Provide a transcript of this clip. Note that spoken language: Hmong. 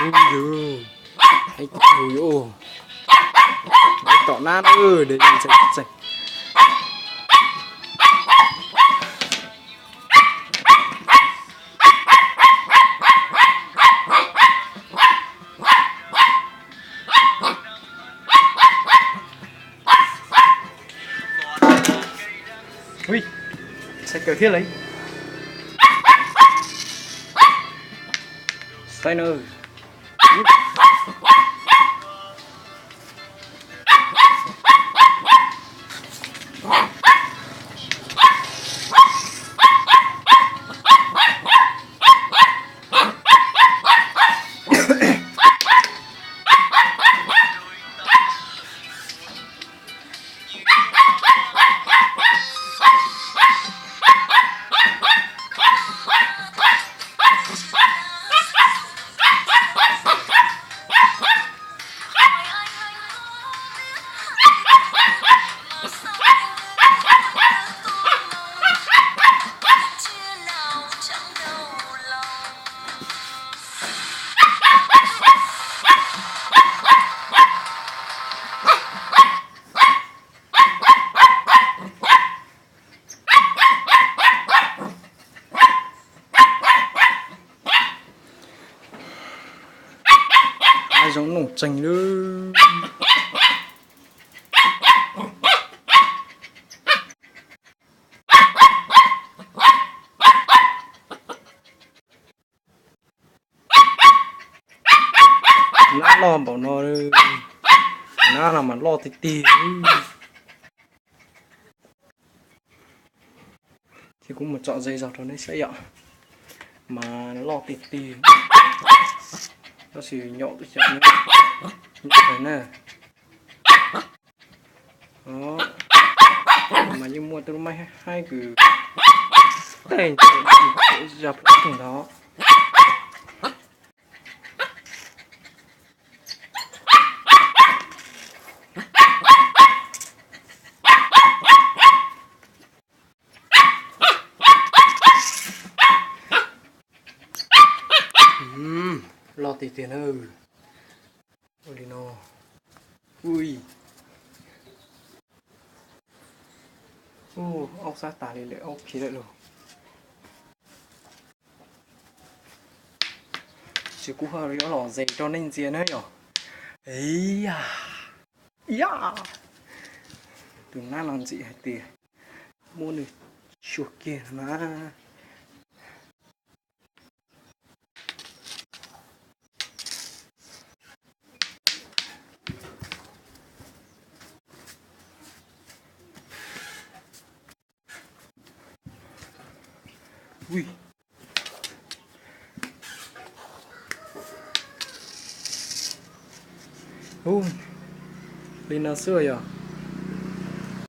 Yus, hais kuv yus, tom nab na, de txeeg txeeg. Ui, sai kawg thiab lawm. Sai na. Hav zoov nuj tseeg lawm. Nab loj npaum no, nab no mas loj tiag tiag. Ces kuv mus tsom ze zog rau nej saib yom. Mas loj tiag tiag. Tab sis nyom twb xyaw nyom na. Mas yeej muaj tej lub maij haib kws tej zog pem ntawd. Loj tiag tiag na. Ua li no. Ui. Aub sab tas li lawm, aub khiav lawm lauj. Ces kuv ho yuav los zes rau nej ntxias na yom. Ib yam, ib yam, tus nab no ntxim hais tias muab nws xyuas kiag na. Ui. Hu, li no xwb yog.